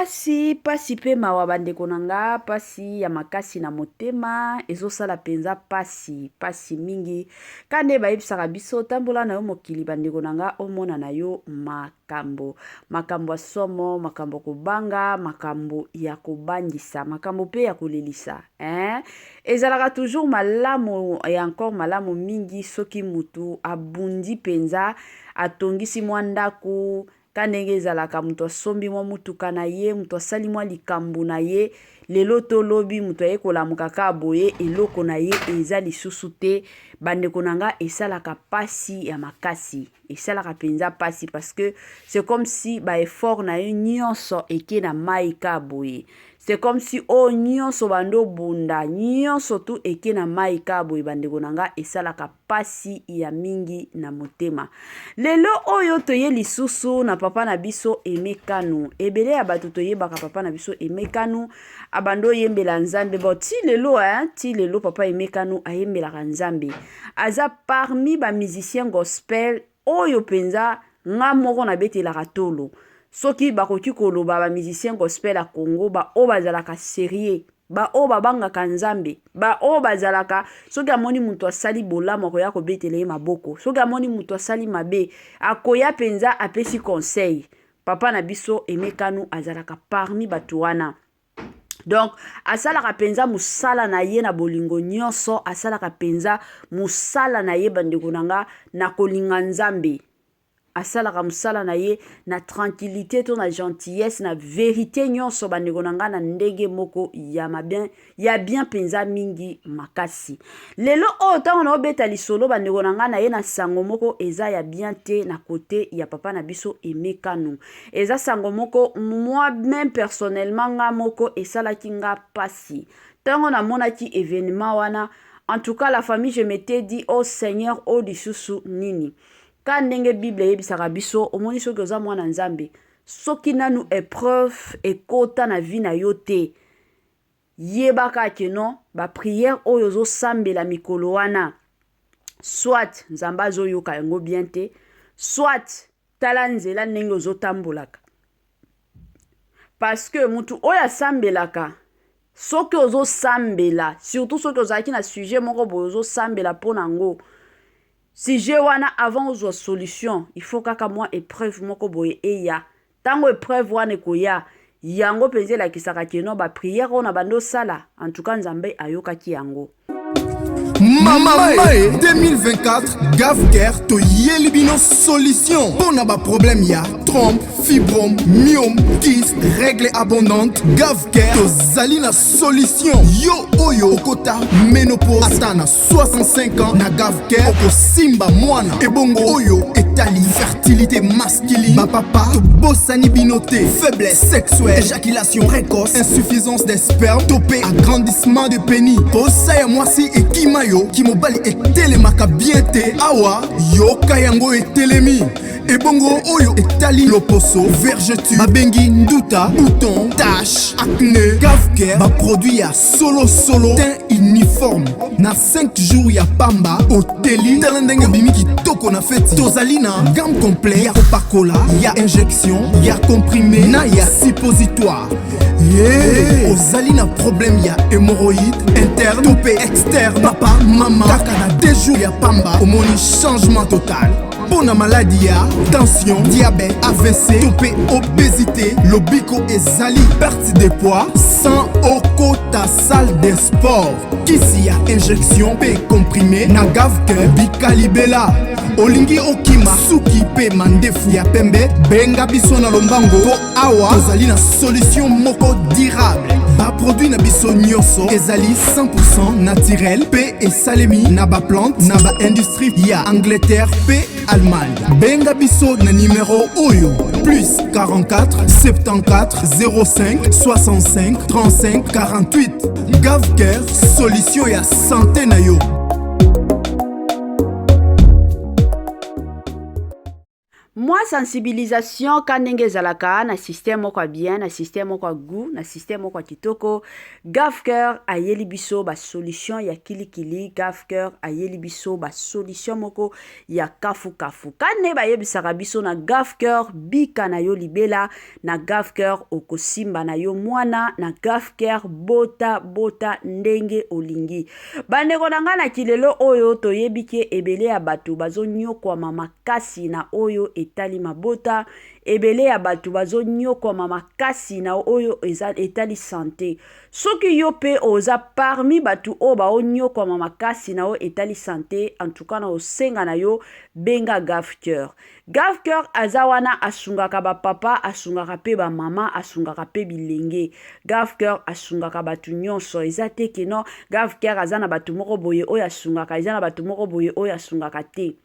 Pasi, pasi pe mawa bandeko na nga, pasi ya makasi na motema, ezosala penza pasi, pasi mingi. Ka nde bayebisaka biso tambola na yo mokili bandeko na nga omona na yo makambo. Makambo ya somo, makambo ya kobanga, makambo ya kobangisa, makambo pe ya kolelisa. Hein? Ezalaka toujours malamu et encore malamu mingi soki mutu abundi penza, atongisi mwa ndaku, Ka ndenge ezalaka moto asombi mwa motuka na ye, moto asali mwa likambo na ye, lelo to lobi moto aye kolamuka kaka boye eloko na ye eza lisusu te. Bandeko na nga esalaka pasi ya makasi, esalaka penza pasi parce que c'est comme si ba efforts na yo nyonso eke na mayi kaka boye. C'est comme si oyo nyonso obandi obunda nyonso tout eke na mayi kaka boye bandeko na nga esalaka pasi ya mingi na motema. Lelo oyo toye lisusu na papa na biso Aime Kanu. Ebele ya bato toyebaka papa na biso Aime Kanu abanda oyembela Nzambe. Bon, ti lelo hein, ti lelo papa Aime Kanu ayembelaka Nzambe. Aza parmi ba musiciens gospel oyo penza nga moko nabetelaka tolo. Soki bakoki koloba ba musiciens gospel ya Congo ba oyo bazalaka serieux Ba oyo babangaka Nzambe, ba oyo bazalaka soki amoni moto asali bolamu akoya kobetela ye maboko, soki amoni moto asali mabe akoya penza apesi conseil. Papa na biso Aime Kanu azalaka parmi bato wana. Donc asalaka penza mosala na ye na bolingo nyonso, asalaka penza mosala na ye bandeko na nga na kolinga Nzambe. Asalaka musala na ye na tranquillite to na gentillesse na verite nyonso bandeko na nga na ndenge moko ya mabien ya bien penza mingi makasi. Lelo oyo tango na obeta lisolo bandeko na nga na ye na sango moko eza ya bien te na cote ya papa na biso Aime Kanu. Eza sango moko moi meme personnellement nga moko esalaki nga pasi. Tango na monaki evenement wana en tout cas la famille je m'etais dit oh Seigneur oyo lisusu nini? Ka ndenge bible eyebisaka biso omoni soki oza mwana nzambe soki nanu epreuve ekota na vie na yo te yebaka que non ba prière oyo ozosambela mikolo wana soit nzambe azoyoka yango bien te soit tala nzela ndenge ozotambolaka parce que mutu oyo asambelaka soki ozosambela surtout soki ozalaki na sujet moko boye ozosambela mpo na yango Sujet wana avant ozwa solution il faut kaka mwa epreuve moko boye eya. Tango epreuve wana ekoya yango penza elakisaka que non ba prière oyo na bandi osala en tout cas Nzambe ayokaki yango. Mama e 2024 Gavcare toyeli bino solution mpo na baproblème ya trompe, fibrome, myome, kyste, règle abondante. Gavcare tozali na solution. Yo oyo okota ménopause ata na 65 ans na Gavcare okosimba mwana. Ebongo oyo etali fertilité masculine, bapapa tobosani bino te. Faiblesse sexuelle, éjaculation précoce, insuffisance des spermes to pe agrandissement de pénis. Posa ya mwasi ekima yo, kimobali etelemaka bien te. Awa yoka yango etelemi. Ebongo oyo etali loposo, vergeture, babengi nduta, bouton, tache, acne, Gavcare ba produit ya solo solo, teint uniforme na 5 jours ya pamba oteli. Tala ndenge obimi kitoko na feti. Tozali na gamme complet ya kopakola, ya injection, ya comprimé na ya suppositoire. Yeah. Ozali na problème ya hémorroïde interne to pe externe, papa mama, kaka na 2 jours ya pamba omoni changement total. Mpo na maladi ya tension, diabète, AVC to pe obésité, lobiko ezali perte de poids sans okota salle de sport. Kisi ya injection pe comprimé na Gavcare bikalibela. Olingi okima suki pe mandefu ya pembe, benga biso na lombango po awa tozali na solution moko durable. Ba produit na biso nyonso ezali 100% naturel pe esalemi na ba plante na ba industrie ya Angleterre pe Allemagne. Benga biso na numero oyo plus 44 74 05 65 35 48. Gavcare, solution ya santé na yo. Mwa sensibilisation ka ndenge ezalaka na système moko ya bien, na système moko ya goût, na système moko ya kitoko. Gafcœur ayeli biso basolution ya kilikili. Gafcœur ayeli biso basolution moko ya kafukafu. Ka nde bayebisaka biso na Gafcœur, bika na yo libela na Gafcœur, okosimba na yo mwana na Gafcœur, bota bota ndenge olingi. Bandeko na ngai, na kilelo oyo toyebi ke ebele ya bato bazonyokwama makasi na oyo etali mabota, ebele ya bato bazonyokwama makasi na oyo eza etali santé. Soki yo mpe oza parmi bato oyo baonyokwama makasi na oyo etali santé, en tout cas na osenga na yo, benga Gafcœur. Gafcœur aza wana, asungaka bapapa, asungaka mpe bamama, asungaka mpe bilenge. Gafcœur asungaka bato nyonso. Eza te ke non, Gafcœur aza na bato moko boye oyo asungaka, eza na bato moko boye oyo asungaka te.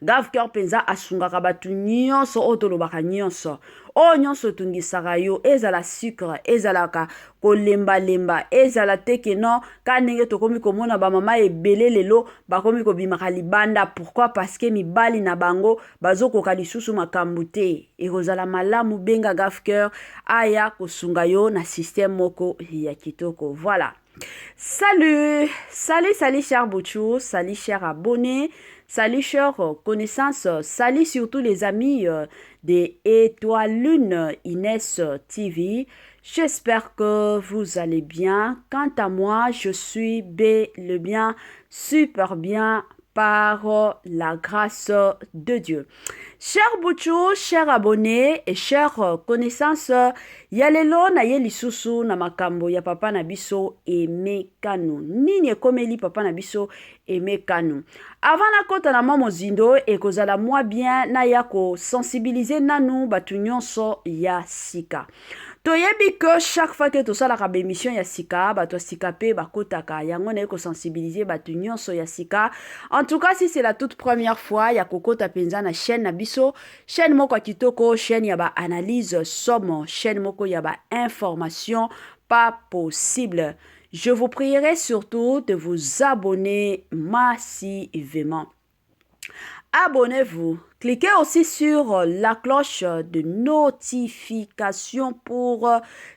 Gafcœur mpenza asungaka bato nyonso oyo tolobaka nyonso, oyo nyonso etungisaka yo, ezala sucre, ezalaka kolembalemba, ezala te ke non, ka ndenge tokomi komona bamama ebele lelo bakomi kobimaka libanda. Pourquoi? Parce que mibali na bango bazokoka lisusu makambo te. Ekozala malamu, benga Gafcœur aya kosunga yo na système moko ya kitoko. Voilà. Salut, salut, salut cher Bouchou, salut cher abonné, salut cher connaissance, salut surtout les amis de Étoile Lune Inès TV. J'espère que vous allez bien. Quant à moi, je suis bel et bien, super bien par la grâce de Dieu. Cher Bouchou, cher abonné et chers connaissances, ya lelo na ye lisusu na makambo ya papa na biso Aimé Kanu. Nini ekomeli papa na biso Aimé Kanu? Avant nakota na mwa mozindo, ekozala mwa bien naya kosensibiliser nanu bato nyonso ya sika. Toyebi ke chaque fois ke tosalaka baémission ya sika, bato ya sika mpe bakotaka. Yango naye kosensibiliser bato nyonso ya sika. En tout cas, si c'est la toute première fois ya kokota mpenza na chaîne na biso, chaîne moko ya kitoko, chaîne ya baanalyse somo, chaîne moko ya bainformation pas possible, je vous prierai surtout de vous abonner massivement. Abonnez-vous. Cliquez aussi sur la cloche de notification pour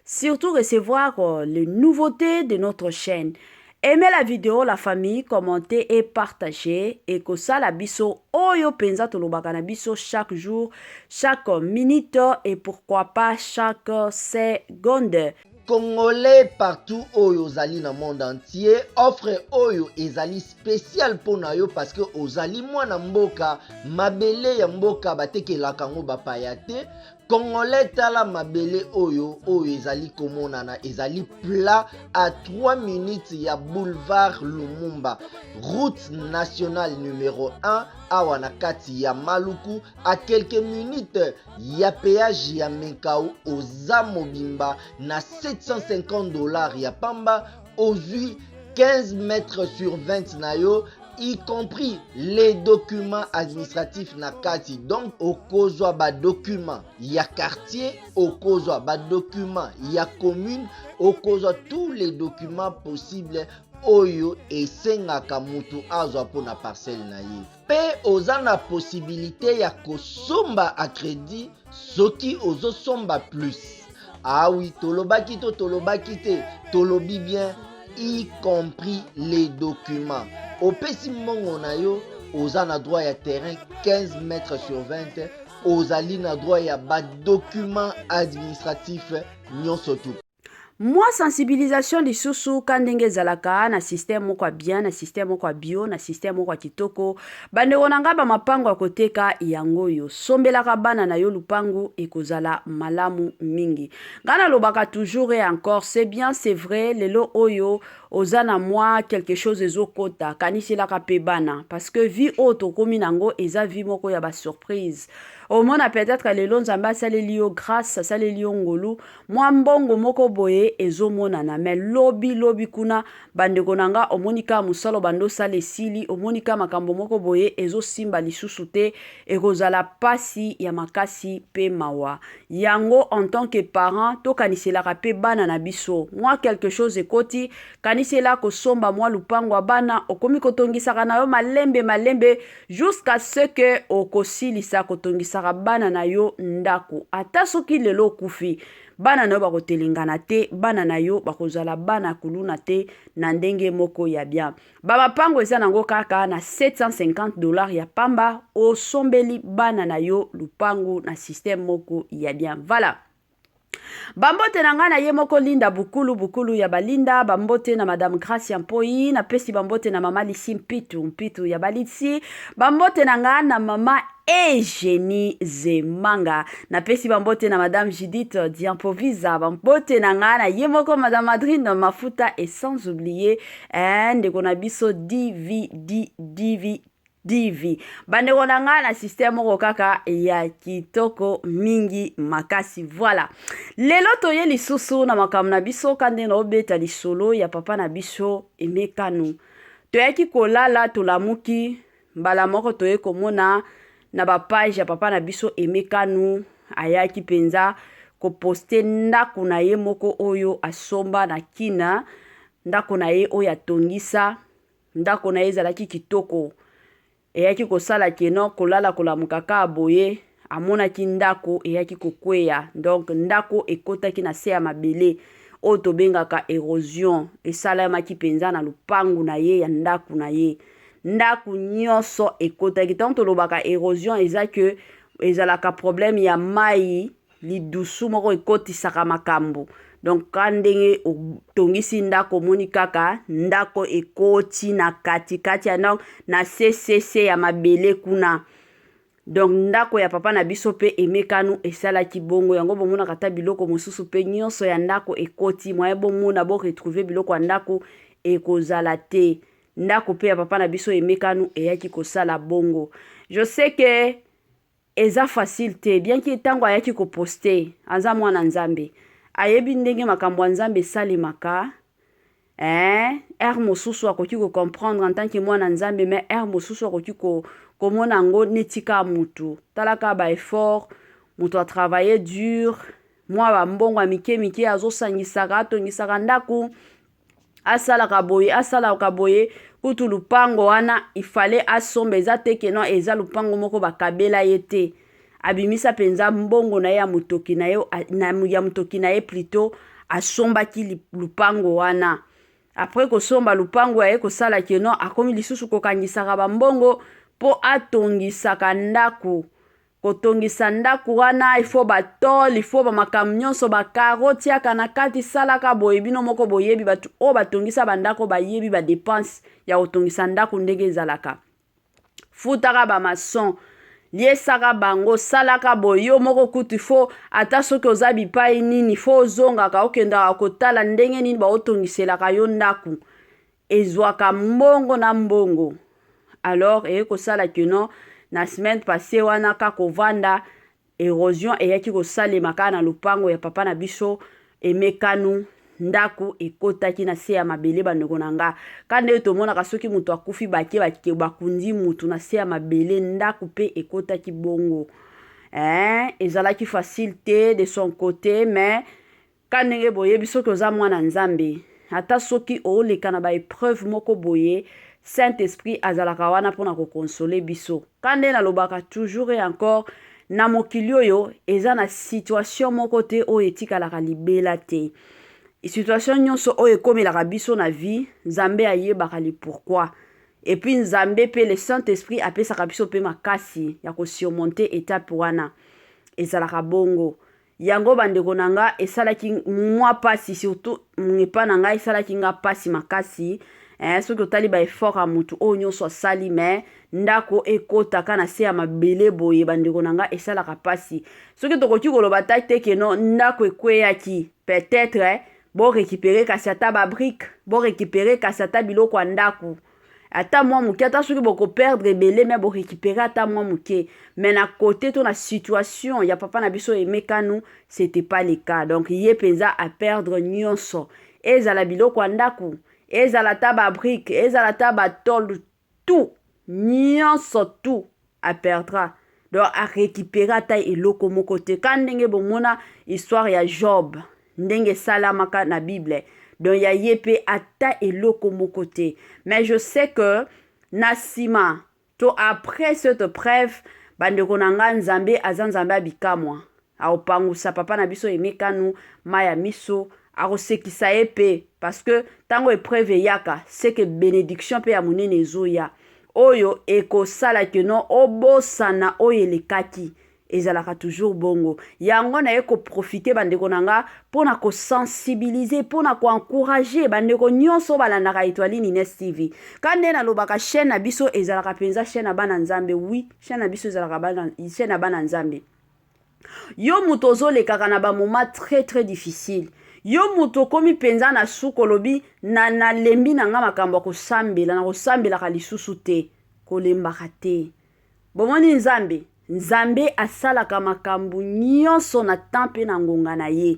surtout recevoir les nouveautés de notre chaîne. Aimez la vidéo, la famille, commentez et partagez. Et que ça, la biso, oyo penza tolobaka na biso chaque jour, chaque minute et pourquoi pas chaque seconde. Congolais partout oyo ozali na monde entier, offre oyo ezali spécial mpo na yo, parce que ozali mwana mboka. Mabele ya mboka batekelaka yango bapaya te. Congolais, tala mabele oyo, oyo ezali komonana, ezali plat à 3 minutes ya boulevard Lumumba, route nationale numéro 1, awa na kati ya Maluku, à quelques minutes ya péage ya Menkao. Oza mobimba na 750 $ ya pamba, ozwi 15 mètres sur 20 na yo, y compris les documents administratifs na kati. Donc okozwa badocument ya quartier, okozwa badocument ya commune, okozwa tous les documents possibles oyo esengaka motu azwa mpona parcelle na ye. Mpe oza na possibilité ya kosomba à crédit soki ozosomba plus. Awi ah tolobaki to tolobaki te? Tolobi bien, y compris les documents. Opesi mbongo na yo, oza na droit ya terrain 15 mètres sur 20, ozali na droit ya badocument administratif nyonso tu. Mwa sensibilisation lisusu ka ndenge ezalaka na système moko ya bien, na système moko ya bio, na système moko ya kitoko. Bandeko na ngai, bamapango ya koteka yango oyo, sombelaka bana na yo lupangu, ekozala malamu mingi. Ngai nalobaka toujours et encore, c'est bien, c'est vrai, lelo oyo oza na mwa quelque chose ezokota, kaniselaka mpe bana, parce que vie oyo tokomi nango eza vie moko ya basurprise. Omona peut-être lelo Nzambe asaleli yo grâce, asaleli yo ngolu, mwa mbongo moko boye ezomonana, mais lobi lobi kuna, bandeko na nga, omoni kaka mosala bando osala esili, omoni kaka makambo moko boye ezosimba lisusu te, ekozala pasi ya makasi mpe mawa. Yango, en tant que parent, tokaniselaka mpe bana na biso. Mwa quelque chose ekoti, kanisela kosomba mwa lupango ya bana, okomi kotongisaka na yo malembe malembe jusqu'à ce que okosilisa kotongisa. otongisaka bana na yo ndako, ata soki lelo okufi, bana na yo bakotelengana te, bana na yo bakozala bana kuluna te na ndenge moko ya bien. Ba mapango eza nango kaka na 750 $ ya pamba, osombeli bana na yo lupango na système moko ya bien. Voilà. Bambote na ngai na ye moko Linda Bukulu, Bukulu ya Balinda. Bambote na Madame Gracia Mpoi, napesi bambote na Mama Lisi Mpitu, Mpitu ya Balisi. Bambote na ngai na Mama Eugénie Zemanga, napesi bambote na Madame Judith Diampovisa. Bambote na ngai na ye moko Madame Madrine Mafuta, et sans oublier ndeko na biso DVD DV DV. Bandeko na ngai na système moko kaka ya kitoko mingi makasi. Voilà, lelo toye lisusu na makambo na biso ka nde naobeta lisolo ya papa na biso Emekanu. Toyaki kolala, tolamuki mbala moko, toye komona na bapage ya papa na biso Emekanu ayaki mpenza koposter ndako na ye moko oyo asomba na Kina, ndako na ye oyo atongisa. Ndako na ye ezalaki kitoko. Eyaki kosala keno kolala kolamuka kaka boye, amonaki ndako eyaki kokweya. Donc ndako ekotaki na se ya mabele, oyo tobengaka érosion, esalamaki mpenza na lupangu na ye ya ndako na ye. Ndako nyonso ekotaki. Ntango tolobaka érosion, eza ke ezalaka problème ya mai, lidusu moko ekotisaka makambo. Donc ka ndenge otongisi ndako, omoni kaka ndako ekoti na katikati ya, donc na ccc ya mabele kuna. Donc ndako ya papa na biso mpe Emekanu esalaki bongo. Yango bomonaka ata biloko mosusu mpe nyonso ya ndako ekoti, moye bomona boretrouver biloko ya ndako ekozala te. Ndako mpe ya papa na biso Emekanu eyaki kosala bongo. Je sais que eza facile te, bien que ntango ayaki koposter, aza mwana Nzambe, ayebi ndenge makambo ya Nzambe esalemaka. Heure mosusu akoki kocomprendre en tant que mwana Nzambe, mais heure mosusu akoki komona yango neti kaka mutu. Tala kaka baeffort, moto atravaille dur, mwa bambongo ya mike mike azosangisaka, atongisaka ndako, asalaka boye, asalaka boye. Kutu lupango wana ifale asomba, eza te keno eza lupango moko bakabela ye te. Abimisa mpenza mbongo na ye ya motoki na ye, ya motoki na ye plutôt, asombaki lupango wana. Après kosomba lupango, aye kosala keno akomi lisusu kokangisaka bambongo mpo atongisaka ndako. Kotongisa ndako wana, ifo batole, ifo bamakambo nyonso, bacarreaux tiaka na kati, salaka boye. Bino moko boyebi, bato oyo batongisa bandako bayebi badépenses ya kotongisa ndako ndenge ezalaka. Futaka bamaçon, liesaka bango, salaka boye. Yo moko kutu fo ata soki oza bipai nini, fo ozongaka, okendaka kotala ndenge nini baotongiselaka yo ndako. Ezwaka mbongo na mbongo. Alors eye kosala keno na semaine passée wana, kaka kovanda, érosion eyaki kosalema kaka na lopango ya papa na biso Emekanu. Ndako ekotaki na se ya mabele. Bandeko na nga, ka nde tomonaka soki moto akufi, bake bakundi mutu na se ya mabele, ndako mpe ekotaki bongo. Ezalaki facile te de son côté, mais ka ndenge boyebi, soki oza mwana Nzambe, ata soki oleka na baépreuve moko boye, Saint Esprit azalaka wana mpona koconsoler biso. Ka nde nalobaka toujours et encore, na mokili oyo eza na situation moko te oyo etikalaka libela te. Situation nyonso oyo ekomelaka biso na vie, Nzambe ayebaka le pourquoi. Et puis Nzambe mpe, le Saint Esprit apesaka biso mpe makasi ya kosurmonter étape wana. Ezalaka bongo. Yango bandeko na nga, esalaki mwa mpasi, surtout epa na ngai esalaki nga mpasi makasi. Soki otali baeffort ya motu oyo nyonso asali, mais ndako ekotaka na se ya mabele boye, bandeko na nga, esalaka mpasi. Soki tokoki koloba ta te keno ndako ekweyaki, peut-être borécupérer kasi ata babriques, borécupérer kasi ata biloko ya ndako, ata mwa moke, ata soki bokoperdre ebele, mais borécupérer ata mwa moke. Mais na côté to na situation ya papa na biso Emekanu, c'était pas le cas. Donc ye mpenza aperdre nyonso, ezala biloko ya ndako, ezala ata babriques, ezala ata batôles, tout, nyonso, tout aperdra. Donc arécupérer ata eloko moko te. Ka ndenge bomona histoire ya Job ndenge esalamaka na Bible, donc ya ye mpe ata eloko moko te. Mais je sais que na nsima to après cette preuve, Bandeko na nga, Nzambe aza Nzambe ya bikamwa. Akopangusa papa na biso Aime Kanu mayi ya miso, akosekisa ye pe parce que tango epreuve eyaka c'est que benediction pe ya monene ezoya oyo ekosala que non obosana oyo elekaki. Ezalaka toujours bongo. Yango naye ko profiter bandeko na nga pona ko sensibiliser, pona ko encourager bandeko nyonso oyo balandaka Etoiline Ines TV. Ka nde nalobaka chaîne na biso ezalaka penza chaîne ya bana Nzambe. Oui, chaîne na biso ezalaka bana, chaîne ya bana Nzambe. Yo moto ozolekaka na ba moment très très difficile. Yo moto okomi penza na suka olobi na nalembi na nga makambo ya kosambela, nakosambelaka lisusu te. Kolembaka te. Bomoni Nzambe? Nzambe asalaka makambo nyonso na temps pe na ngonga na ye.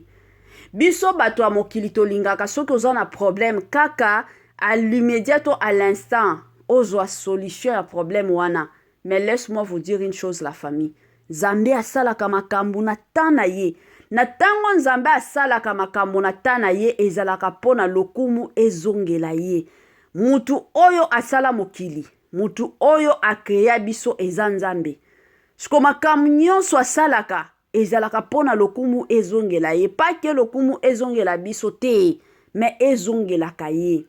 Biso bato ya mokili tolingaka soki oza na problème kaka à l'immédiat to à l'instant ozwa solution ya problème wana. Mais laisse-moi vous dire une chose la famille. Nzambe asalaka makambo na temps na ye. Na tango Nzambe asalaka makambo na temps na ye ezalaka po na lokumu ezongela ye. Mutu oyo asala mokili, Mutu oyo a crea biso eza Nzambe. Siko makambo nyonso asalaka ezalaka mpo na lokumu ezongela ye, pas que lokumu ezongela biso te, mais ezongelaka ye.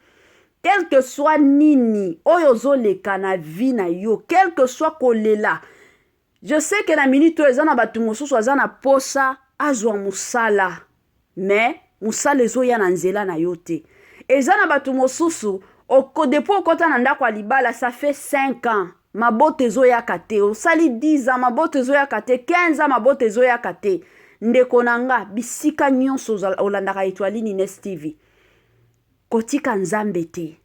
Quel que soit nini oyo ozoleka na vie na yo, quel que soit kolela, je sais que na minute oyo eza na bato mosusu aza na posa azwa mosala, mais mosala ezoya na nzela na yo te. Eza na bato mosusu oko, depuis okota na ndako ya libala ça fait 5 ans mabota ezoyaka te, osali 10 ans mabota ezoyaka te, 15 ans mabota ezoyaka te. Ndeko na nga, bisika nyonso olandaka Etoiline Ines TV, kotika Nzambe te.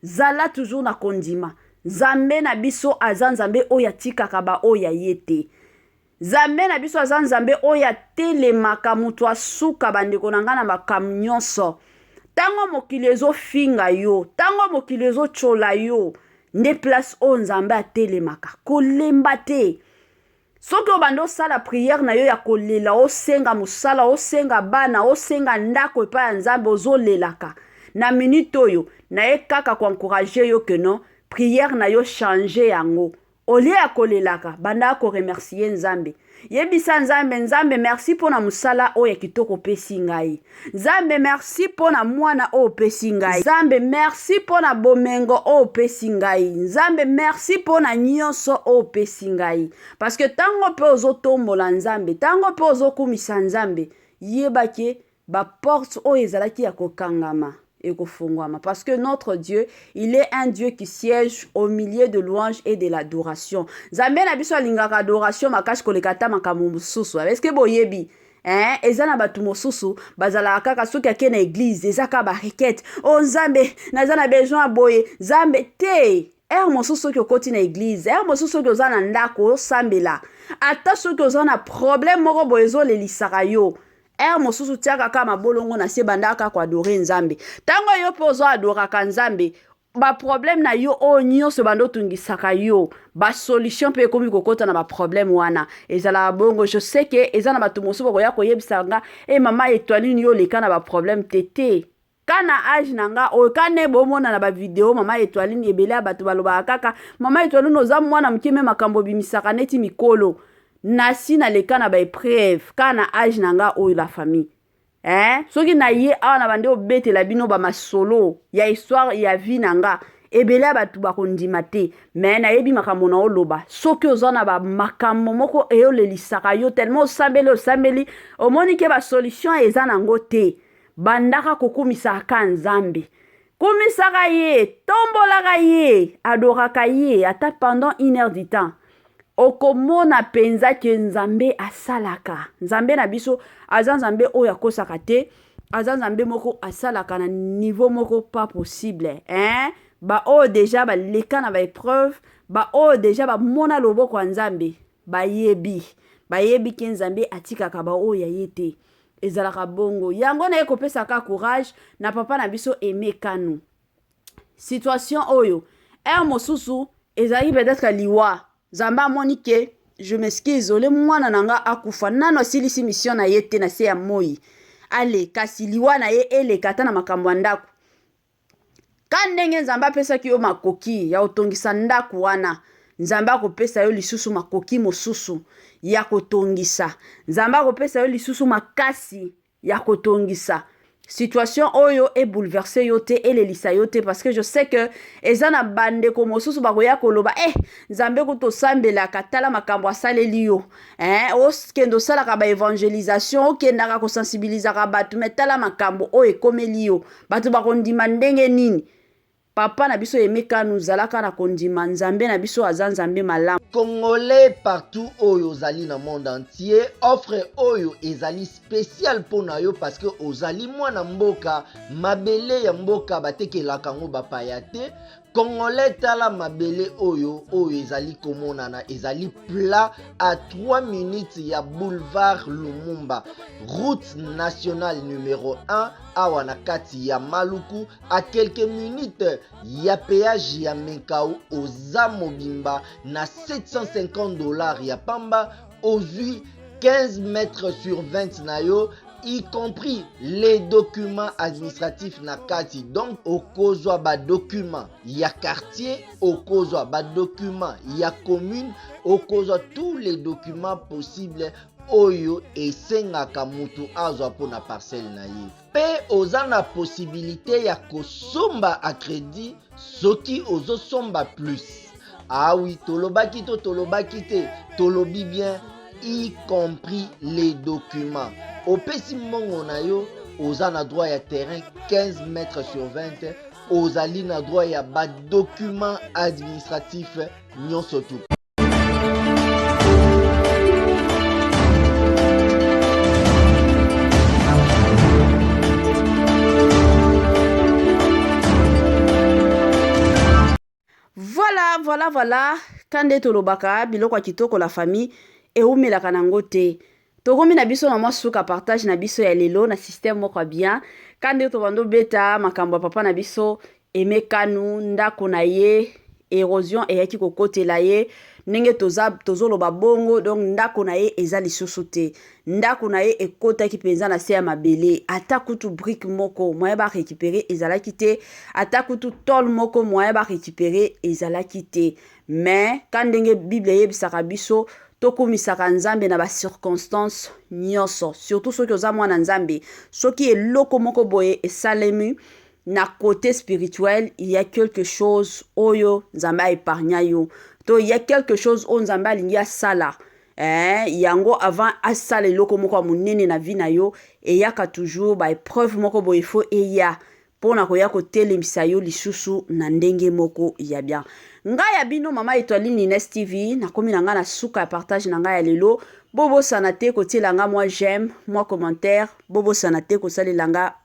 Zala toujours na kondima. Nzambe na biso aza Nzambe oyo atikaka ba oyo ya ye te. Nzambe na biso aza Nzambe oyo atelemaka moto asuka bandeko na ngai na makambo nyonso. Tango mokili ezofinga yo, tango mokili ezotyola yo, nde place oyo Nzambe atelemaka. Kolemba te. Soki obanda osala prière na yo ya kolela, osenga mosala, osenga bana, osenga ndako epai ya Nzambe, ozolelaka. Na minute oyo, naye kaka ko encourager yo que non, prière na yo changer yango. Au lieu ya kolelaka, banda ko remercier Nzambe. Yebisa Nzambe, Nzambe merci mpo na mosala oyo ya kitoko opesi ngai. Nzambe merci mpo na mwana oyo opesi ngai. Nzambe merci mpo na bomengo oyo opesi ngai. Nzambe merci mpo na nyonso oyo opesi ngai. Parce que tango mpe ozotombola Nzambe, tango mpe ozokumisa Nzambe, yeba ke ba porte oyo ezalaki ya kokangama ekofongwama parce que notre Dieu, il est un Dieu qui siège au milieu de louange et de l'adoration. Nzambe na biso alingaka adoration makasi koleka ata makambo mosusu. Est-ce que boyebi? Hein? Eza na bato mosusu bazalaka kaka soki ake na eglise eza kaka ba requête. Oh Nzambe, naza na besoin ya boye. Nzambe te. Heure mosusu soki okoti na eglise, heure mosusu soki oza na ndako osambela, ata soki oza na problème moko boye ezolelisaka yo, Heure mosusu tiaka kaka mabolongo na se banda kaka ko adorer Nzambe. Tango yo pe ozo adoraka Nzambe, ba problème na yo oyo nyonso ebanda otungisaka yo, ba solution pe ekomi kokota na ba problème wana. Ezalaka bongo. Je sais que eza na bato mosusu bakoya koyebisa nga, eh mama Etoiline yo oleka na ba problème te te. Ka na age na nga oyo ka nde bomona na ba video mama Etoiline ebele ya bato balobaka kaka mama Etoiline oza mwana moke me makambo obimisaka neti mikolo nasi naleka na ba epreuve ka na age na nga oyo la famille eh? Soki na ye awa na bande obetela bino ba masolo ya histoire ya vie na nga ebele ya bato bakondima te me nayebi makambo na oloba soki oza na bamakambo moko eyolelisaka yo tellement osambeli osambeli omoni ke basolution eza nango te Bandaka kokumisaka Nzambe. Kumisaka ye, tombolaka ye, adoraka ye ata pendant une heure du temps. Okomona penza ke Nzambe asalaka. Nzambe na biso aza Nzambe oyo akosaka te. Aza Nzambe moko asalaka na niveau moko pas possible. Hein? Ba oyo deja baleka na ba epreuve, ba oyo deja bamona loboko ya Nzambe, bayebi. Bayebi ke Nzambe atikaka ba oyo ya ye te. Ezalaka bongo. Yango naye kopesa ka courage na papa na biso Aime Kanu. Situation oyo heure mosusu ezalaki peut-être liwa. Nzambe amoni ke je m'excuse ole mwana na nga akufa nano asilisi mission na ye te na se ya moi. Ale kasi liwa na ye eleka ata na makambo ya ndako. Ka ndenge Nzambe apesaki yo makoki ya kotongisa ndako wana. Nzambe akopesa yo lisusu makoki mosusu ya kotongisa. Nzambe akopesa yo lisusu makasi ya kotongisa. Situation oyo e bouleverser yo te, elelisa yo te, parce que je sais que eza na bandeko mosusu bakoya koloba eh, Nzambe kutu osambelaka, tala makambo asaleli yo eh, okende osalaka ba evangelisation, okendaka kosensibilisaka bato, mais tala makambo oyo ekomeli yo, bato bakondima ndenge nini? Papa na biso Aime Kanu, zalaka na kondima, Nzambe na biso aza Nzambe malamu. Congolais partout oyo ozali na monde entier, offre oyo ezali spécial mpo na yo parce que ozali mwana mboka, mabele ya mboka batekelaka yango bapaya te. Congolais tala mabele oyo oyo ezali komonana ezali plat à 3 minutes ya boulevard Lumumba, route nationale numéro 1 awa na kati ya Maluku, à quelques minutes ya péage ya Menkao. Oza mobimba na 750 $ ya pamba, ozwi 15 mètres sur 20 na yo, y compris les documents administratifs na kati. Donc okozwa ba document ya quartier, okozwa ba document ya commune, okozwa tous les documents possibles oyo esengaka mutu azwa mpona parcelle na ye. Mpe oza na possibilité ya kosomba a crédit soki ozosomba plus. Ah oui, tolobaki to tolobaki te, tolobi bien, y compris les documents. Opesi mbongo na yo, oza na droit ya terrain 15 mètres sur 20, ozali na droit ya ba documents administratifs nyonso tu. Voilà, voilà, voilà. Ka nde tolobaka biloko ya kitoko, la famille, ewumelaka nango te. Tokomi na biso na mwa suka partage na biso ya lelo na système moko ya bien. Ka nde tobanda obeta makambo ya papa na biso Aime Kanu, ndako na ye érosion eyaki kokotela ye ndenge toza tozoloba bongo. Donc ndako na ye eza lisusu te, ndako na ye ekotaki mpenza na se ya mabele. Ata kutu brique moko moyen barécupérer ezalaki te, ata kutu tôle moko moyen barécupérer ezalaki te. Mais ka ndenge Bible eyebisaka biso, tokumisaka Nzambe na bacirconstance nyonso, surtout soki oza mwana Nzambe. Soki eloko moko boye esalemi na côté spirituel, il y a quelque chose oyo Nzambe aépargna yo, to il y a quelque chose oyo Nzambe alingi asala. Yango avant asala eloko moko ya monene na vie na yo, eyaka toujours baépreuve moko boye, fo eya mpona koya kotelemisa yo lisusu na ndenge moko ya bien. Ngai ya bino mama Etoiline Ines TV, nakomi na ngai na suka ya partage na ngai ya lelo. Bobosana te kotiela nga mwa j'aime, mwa commentaire, bobosana te kosalela nga.